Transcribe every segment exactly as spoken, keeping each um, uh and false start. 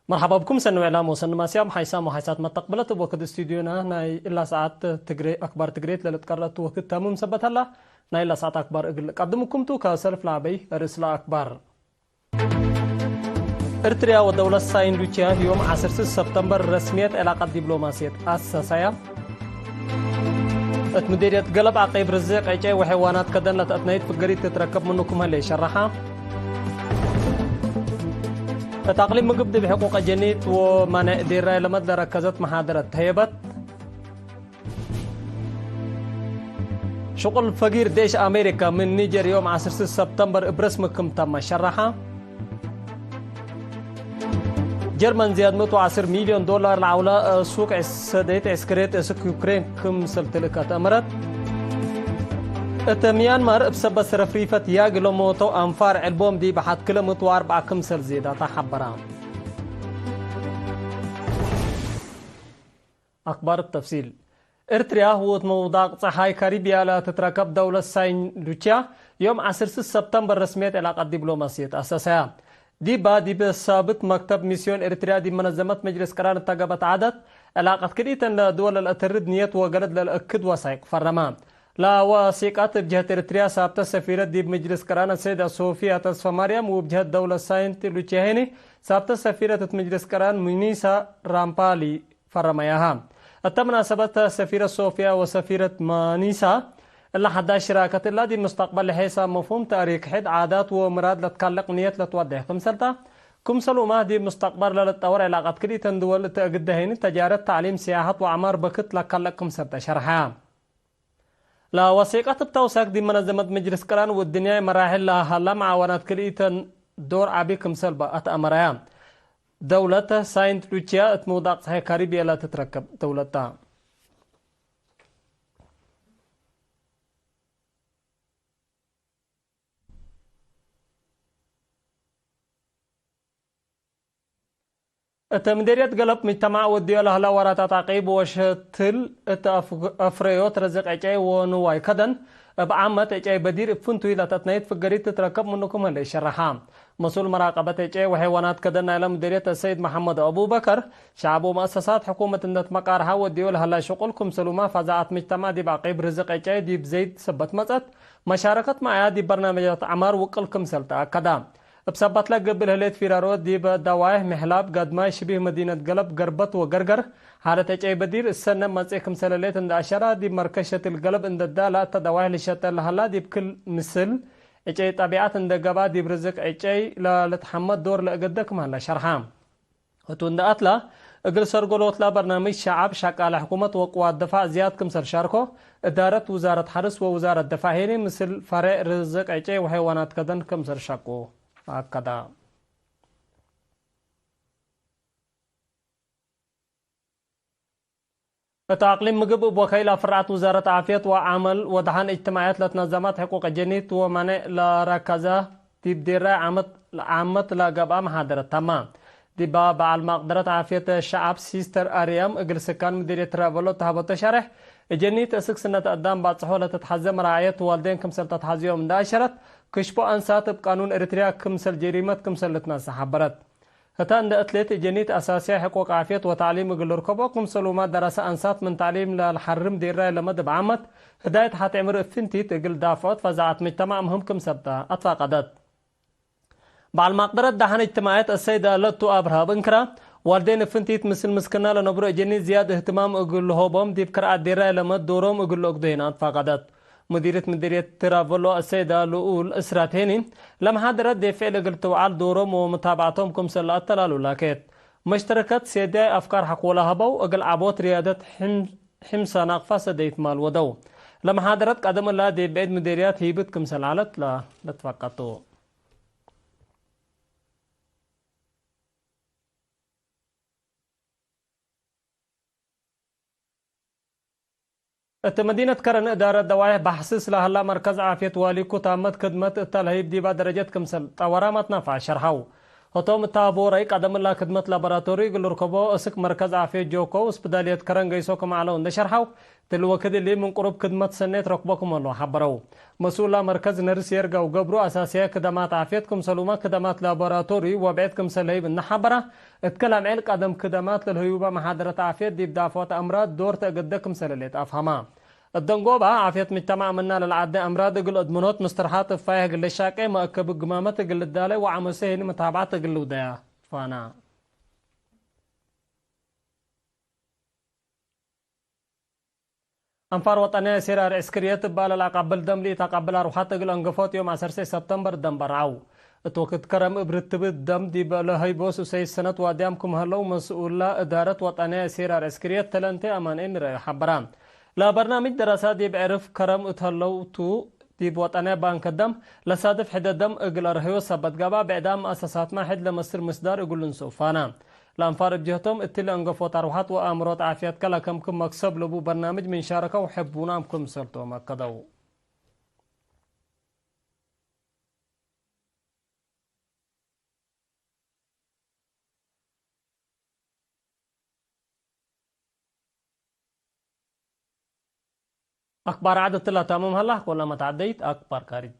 መርሐባ ብኩም ሰኒ ውዕላም ወሰኒ ማስያም ሓይሳም ወሓይሳት መተቅብለት እብ ወክድ ስቱድዮና ናይ እላ ሰዓት ትግሬ አክባር ትግሬት ለልትቀረቱ ወክድ ተምም ሰበት ሀላ። ናይ እላ ሰዓት አክባር እግል ቀድምኩም ቱ። ከሰልፍ ለአበይ ርእስ ለአክባር። እርትርያ ወደውለት ሳይን ሉችያ ዮም ዐስር ሰብተምበር ረስምየት ዕላቀት ዲብሎማስየት አሰሳያ። እት ምዴርየት ገለብ አቂብ ርዝቅ፣ ዕጨይ ወሐይዋናት ከደን ለተአትናይት ፍገሪት ትትረከብ ምኑ ክም ህሌ ሸረሓ። እት አቅሊም ምግብ ዲብ ሕቁቅ ጀኒት ወማንዕ ዴራይ ለመድ ለረከዘት መሓደረት ተህየበት። ሽቁል ፈጊር ዴሽ አሜሪካ ምን ኒጀር ዮም ዐስር ሰብተምበር እብ ረስሚ ክም ተመ ሸረሐ። ጀርመን ዝያድ ምእት ወዐስር ሚልዮን ዶላር ለዐውለ ሱቅ ሰደይት ዕስክርየት እስክ ዩክሬን ክምሰል ትልከት አመረት። እተ ሚያንማር እብ ሰበት ሰረፍሪፈት ያጊ ለሞተው አንፋር ዕልቦም ዲብ ሐድ ክለ ምእት ወአርበዓ ክምሰል ዜዳታ ሐበራ። አክባር ተፍሲል። እርትርያ ህውት መውዳቅ ጸሓይ ካሪብያ ለትትረከብ ደውለት ሳይን ሉችያ ዮም ዐስር ሰብተምበር ረስምየት ዕላቀት ዲብሎማስየት አሰሰያ። ዲባ ዲብ ሳብት መክተብ ሚስዮን እርትርያ ዲብ መነዘመት መጅልስ ቅራን እተገብአት ዐደት፣ ዕላቀት ክልኢተን ለድወል ለልአተርድ ንየት ወገለድ ለልአክድ ወሳይቅ ፈረመ። ለወሲቀት እብ ጀህት እርትርያ ሳብተ ሰፊረት ዲብ መጅልስ ቅራን አሰይደ ሶፊያ ተስፈማርያም ወእብ ጀህት ደውለት ሳይንት ሉችያ ሄኒ ሳብተ ሰፊረት እት መጅልስ ቅራን ሙኒሳ ራምፓሊ ፈረመያሃ። እተ መናሰበት ሰፊረት ሶፊያ ወሰፊረት ማኒሳ እለ ሐዳሽ ሽራከት እላ ዲብ ሙስተቅበል ለሔሳብ መፍሁም ተእሪክ ሕድ ዓዳት ወምራድ ለትካለቅ ንየት ለትወዴሕ ክምሰልታ፣ ክምሰል ኡማህ ዲብ ሙስተቅበል ለልትጠወር ዕላቀት ክልኢተን ድወል እት እግደ ሄኒ ተጃረት፣ ተዕሊም፣ ሲያሐት ወዐማር በክት ለካለቅ ክምሰልተ ሸርሐያ። ለወሲቀት እብ ተውሳክ ዲብ መነዘመት መጅልስ ቅራን ወእድንያይ መራሕል ለሀላ መዓወናት ክልኢተን ዶር ዐቢ ክምሰል በ አትአመረያ። ደውለት ሳይንት ሉችያ እት ምውዳቅ ጸሓይ ካሪብያ ለትትረከብ ደውለት ተ። እተ ምዴርየት ገለብ ምጅተማዕ ወድዮ ለህለ ወራታት አቂብ ወሸትል እት አፍ-፣ አፍረዮት ረዝቅ ዕጨይ ወንዋይ ከደን እብ ዓመት ዕጨይ በዲር እብ ፍንቱይ ለተትናይት ፍገሪት ትትረከብ ምኑ ክም ህለ ይሸረሓ። መስኡል መራቀበት ዕጨይ ወሐይዋናት ከደን ናይለ ምዴርየት አሰይድ መሐመድ አቡበከር፣ ሸዐብ ወመአሰሳት ሕኩመት እንደ ትመቃርሐ ወድዮ ለህለ ሽቁል ክምሰሉመ ፈዛዐት ምጅተማዕ ዲብ አቂብ ርዝቅ ዕጨይ ዲብ ዘይድ ሰበት መጸት፣ መሻረከት መዓያ ዲብ በርናመጃት ዐማር ውቅል ክምሰል ተአከደ። እብ ሰበት ለገብእ ለህሌት ፊራሮ ዲብ ደዋይሕ፣ ምሕላብ፣ ጋድማይ፣ ሽቢህ መዲነት ገለብ፣ ገርበት ወገርገር፣ ሓለት ዕጨይ በዲር እሰነ መጽእ ክምሰል ህሌት እንደ አሸራ፣ ዲብ መርከዝ ሸትል ገለብ እንደ ዳላ እተ ደዋይሕ ልሸጠ ለሀላ ዲብ ክል ምስል ዕጨይ ጠቢዐት እንደ ገብአ፣ ዲብ ርዝቅ ዕጨይ ለልትሐመድ ዶር ለእገደ ክም ሀለ ሸርሐ። እቱ እንደ አትላ፣ እግል ሰርጎሎትላ በርናምጅ ሸዐብ፣ ሸቃለ ሕኩመት ወቅዋት ድፋዕ ዝያድ ክምሰል ሻርኮ፣ እዳረት ውዛረት ሐርስ ወውዛረት ድፋዕ ሄኒ ምስል ፈሬዕ ርዝቅ ዕጨይ ወሐይዋናት ከደን ክምሰል ሸቁ አከደ። እት አቅሊም ምግብ እብ ወከይል አፍርዓት ውዛረት ዓፍየት ወዐመል ወደሐን እጅትማዕየት ለትነዘመት ሕቁቅ ጀኒት ወማኔዕ ለረከዘ ዲብ ዴራይ ዓመት፣ ዓመት ለገብአ መሓደረት ተመ። ዲባ በዐል ማቅደረት ዓፍየት ሸዐብ ሲስተር አርያም እግል ስካን ምዲርየት ትራቨሎ ተሀበቶ ሸሬሕ፣ እጀኒት እስክ ስነት አዳም ባጽሖ ለትትሐዜ መራዐየት ዋልዴን ክምሰል ተትሐዝዮም እንደ አሸረት፣ ክሽቦ አንሳት እብ ቃኑን ኤሪትርያ ክምሰል ጀሪመት ክምሰል ልትነሰእ ሐበረት። ህተ እንደ እትሌት እጀኒት አሳስያይ ሕቁቅ ዓፍየት ወተዕሊም እግል ልርከቦ ክምሰሉመ ደረሰ አንሳት ምን ተዕሊም ለልሐርም ዴራይ ለመ ዲብ ዓመት ህዳየት ሐት ዕምር እብ ፍንቲት እግል ዳፍዖት ፈዛዐት ምጅተማዕ ምህም ክምሰል ተ አትፋቀደት። በዐል ማቅደረት ደሐን እጅትማዕየት አሰይደ ለቱ አብርሃ እብ እንክራ፣ ዋልዴን እብ ፍንቲት ምስል ምስክና ለነብሮ እጀኒት ዝያድ እህትማም እግል ለሆቦም ዲብ ከርዐት ዴራይ ለመ ዶሮም እግል ለአግዶ ሄና አትፋቀደት። ሙዲርት ምዲርየት ትራቨሎ አሰይዳ ልኡል እስራት ሄኒ፣ ለመሓደረት ዴፍዕ ለእግል ትውዓል ዶሮም ወሙታብዐቶም ክምሰል ለአተላሉ ላኬት። መሽተረከት ሴድያይ አፍካር ሐቆለ ሀበው፣ እግል ዐቦት ርያደት ሕም-፣ ሕምሰ ናቅፋ ሰደይት ማል ወደው። ለመሓደረት ቀደም እላ ዲብ ብዕድ ምዲርያት ሂብት ክምሰል ዐለት ለ-፣ ለትፈቀቱ። እት መዲነት ከረን እዳረት ደዋይሕ በሕስስ ለሀላ መርከዝ ዓፍየት ዋሊኩ ታመት ክድመት እተ ለህይብ ዲባ ደረጀት ክምሰል ጠወራ መትናፈዐ ሸርሐው። ህቶም እት አቦረይ ቀደም እላ ክድመት ላቦራቶሪ እግል ልርከቦ እስክ መርከዝ ዓፍየት ጆኮ ወስፕዳልየት ከረን ገይሶ ክም ዐለው እንዴ ሸርሐው፣ እትሊ ወክድ እሊ ምን ቅሩብ ክድመት ሰኔት ረክቦ ክም ሀለው ሐበረው። መስኡላ መርከዝ ነርስ የርጋው ገብሩ፣ አሳስያይ ክደማት ዓፍየት ክምሰሉመ ክደማት ላቦራቶሪ ወብዕድ ክምሰል ለህይብ እነ ሐበራ፣ እት ከላም ዔል ቀደም ክደማት ለልህዩበ መሓደረት ዓፍየት ዲብ ዳፍዖት አምራድ ዶር ተአገደ ክምሰለ ሌት አፍሀማ። እት ደንጎባ ዓፍየት ምጅተማዕ ምና ለልዓዴ አምራድ እግል አድምኖት ምስትርሓት እፋይሕ እግል ልሻቄ፣ መአከብ ግማመት እግል ልዳሌ ወዐመሰ ህኒ መታብዐት እግል ልውደያ ፋና። አንፋር ወጠንያ ሲራር ዕስክርየት እባ ለለአቃብል ደም ለኢተቃብል አርወሐት እግል አንገፎት ዮም ዐሰርሰ ሰብተምበር ደም በርዐው። እት ወክድ ከረም እብ ርትብት ደም ዲብ ለሀይቦ ሱሰይት ሰነት ዋድያም ክም ሀለው መስኡላ እዳረት ወጠንያ ሲራር ዕስክርየት ተለንቴ አማን ኤምረ ሐበራ። ለበርናምጅ ደረሳ ዲብ ዕርፍ ከረም እት ሀለው ቱ፣ ዲብ ወጠንያ ባንክ ደም ለሳድፍ ሕደ ደም እግል አርሀዮ ሰበት ገብአ፣ ብዕዳም መአሰሳትመ ሕድ ለመስል ምስዳር እግል ልንስኡ ፋና። ለአንፋር እብ ጀህቶም፣ እትሊ አንገፎት አርወሐት ወአምሮት ዓፍየትከ ለከምክም መክሰብ ለቡ በርናምጅ ምን ሻረከው ሕቡናም ክምሰልቶም አከደው። አክባር ዐድ እትላ ታምም ሀላ፣ ኮለ መትዐደይት አክባር ካሪጅ።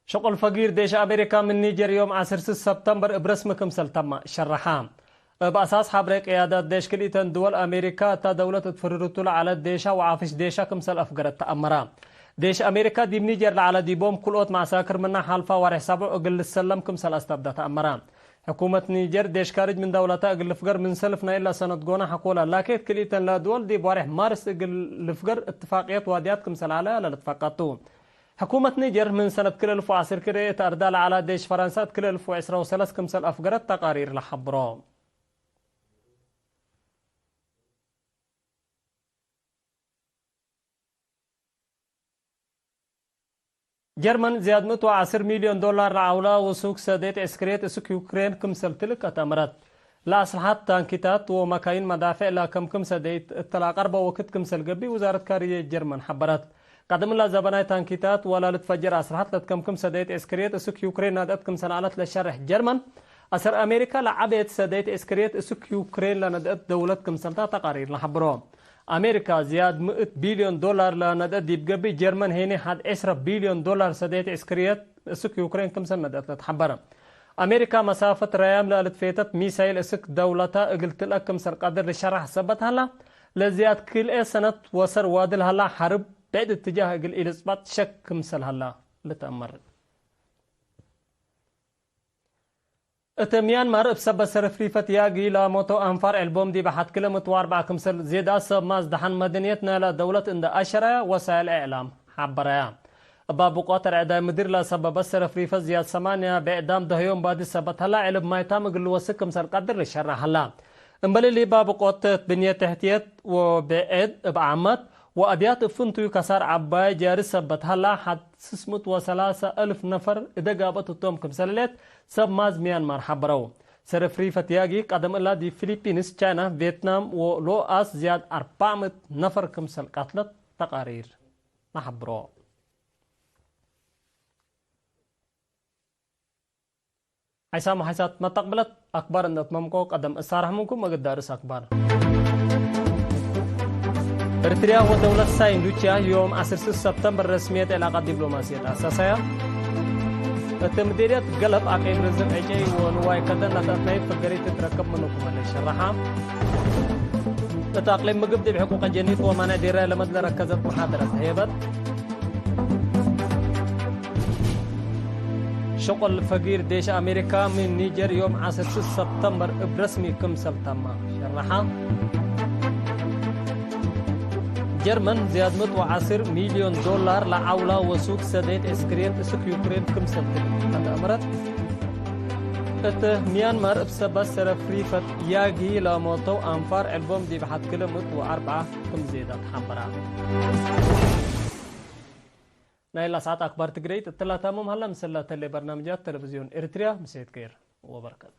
ሸቁል ፈጊር ዴሽ አሜሪካ ምን ኒጀር ዮም ዐስር ስስ ሰብተምበር እብ ረስሚ ክምሰል ተመ ሸረሐ። እብ አሳስ ሐብሬ ቅያዳት ዴሽ ክልኢተን ድወል አሜሪካ እታ ደውለት እት ፍርርቱ ለዐለት ዴሻ ወዓፍሽ ዴሻ ክምሰል አፍገረት ተአመረ። ዴሽ አሜሪካ ዲብ ኒጀር ለዐለ ዲቦም ክልኦት መዐሳክር ምና ሐልፋ ዋሬሕ ሰብዑ እግል ልሰለም ክምሰል አስተብደ ተአመረ። ሕኩመት ኒጀር ዴሽ ካርጅ ምን ደውለተ እግል ልፍገር ምን ሰልፍ ናይ እለ ሰነት ጎነ ሐቆለ ላኬት ክልኢተን ለድወል ዲብ ዋሬሕ ማርስ እግል ልፍገር እትፋቅየት ዋድያት ክምሰል ዐለ ለልትፈቀቱ። ሕኩመት ኒጀር ምን ሰነት ክልኤ እልፍ ወዐስር ክርኤ እት አርዳ ለዐላ ዴሽ ፈረንሳ እት ክልኤ እልፍ ወዕስራ ወሰለስ ክምሰል አፍገረት ተቃሪር ለሐብሮ። ጀርመን ዝያድ ምእት ወዐስር ሚልዮን ዶላር ለዐውላ ወሱክ ሰዴት ዕስክርየት እስክ ዩክሬን ክምሰል ትልከት አምረት። ለአስልሐት፣ ታንኪታት ወመካይን መዳፍዕ ለከምክም ሰዴት እተ ለአቀርበ ወክድ ክምሰል ገብእ ውዛረት ካርጅየት ጀርመን ሐበረት። ቀደም እላ ዘበናይ ታንኪታት ወላ ልትፈጀር አስልሐት ለትከምክም ሰዴት ዕስክርየት እስክ ዩክሬን ናድአት ክምሰል ዐለት ለሸርሕ ጀርመን፣ አሰር አሜሪካ ለዐቤት ሰዴት ዕስክርየት እስክ ዩክሬን ለነድአት ደውለት ክምሰልታ ተቃሪር ለሐብሮ። አሜሪካ ዝያድ ምእት ቢልዮን ዶላር ለነድአት ዲብ ገብእ፣ ጀርመን ሄኔ ሐድ ዕስረ ቢልዮን ዶላር ሰዴት ዕስክርየት እስክ ዩክሬን ክምሰል ነድአት ለትሐበረ። አሜሪካ መሳፈት ረያም ለልትፌተት ሚሳይል እስክ ደውለታ እግል ትልአክ ክምሰል ቀድር ልሸራሕ ሰበት ሀላ፣ ለዝያድ ክልኤ ሰነት ወሰር ዋድል ሀላ ሐርብ ብዕድ እትጃህ እግል ኢልጽባጥ ሸክ ክምሰል ሀላ ልትአመር። እት ሚያንማር እብ ሰበት ሰረፍሪፈት ያጊ ለሞተው አንፋር ዕልቦም ዲብ ሐድ ክልኤ ምእት ወአርበዓ ክምሰል ዜዳ ሰብ ማዝ ደሐን መደንየት ናይላ ደውለት እንደ አሸረያ ወሳይል እዕላም ሐበረያ። እብ አብቆት ርዕዳይ ምድር ለሰበበት ሰረፍሪፈት ዝያድ ሰማንያ ብዕዳም ደህዮም ባዲ ሰበት ሀላ፣ ዕልብ ማይታም እግል ልወስክ ክምሰል ቀድር ልሸራሕ ሀላ። እምበል እሊ፣ እብ አብቆት ብንየት ተሕትየት ወብዕድ እብ ዓመት ወአብያት እብ ፍንቱዩ ከሳር ዐባይ ጃሪ ሰበት ሀላ፣ ሐድ ስስ ምእት ወሰላሰ አልፍ ነፈር እደ ጋበት ህቶም ክምሰል ሌት ሰብ ማዝ ሚያንማር ሐበረው። ሰረፍሪፈት ያጊ ቀደም እላ ዲብ ፊሊፒንስ፣ ቻይና፣ ቬትናም ወሎአስ ዝያድ አርበዕ ምእት ነፈር ክምሰል ቀትለት ተቃሪር ለሐብሮ። ሐይሳም ወሐይሳት መተቅብለት አክባር እንደ አትመምኮ ቀደም እሳርሕ ምንኩም እግድ ዳርስ አክባር። ኤርትርያ ወደውለት ሳይንዱቻ ዮም ዐስር ስስ ሰብተምበር ረስምየት ዕላቀት ዲፕሎማስየት አሳሰያ። እት ምዴርየት ገለብ አቂብ ርዝቅ ዕጨይ ወንዋይ ከደን ለተአትናይ ፍገሪት ትትረከብ ምኑ ክመ ለሸረሓ። እት አቅሊም ምግብ ዲብ ሕቁቀ ጀኒት ወማንዕ ዲራይ ለመድ ለረከዘት መሓደረት ህየበት። ሸቁል ፈጊር ዴሽ አሜሪካ ምን ኒጀር ዮም ዐስር ስስ ሰብተምበር እብ ረስሚ ክምሰል ተመ ሸረሐ። ጀርመን ዝያድ ምእት ወዐስር ሚልዮን ዶላር ለዐውላ ወሱክ ሰዴት ዕስክርየት እስክ ዩክሬን ክምሰል ትልከት አምረት። እት ሚያንማር እብ ሰበት ሰረፍሪፈት ያጊ ለሞተው አንፋር ዕልቦም ዲብ ሐድ ክልኤ ምእት ወአርበዓ ክም ዜዳት ሐበራ። ናይላ ሰዓት አክባር ትግረይት እትላ ታምም ሀላ። ምስላ ተሌ በርናምጃት ቴሌቪዝዮን ኤሪትሪያ ምሴት ከይር ወበረከት።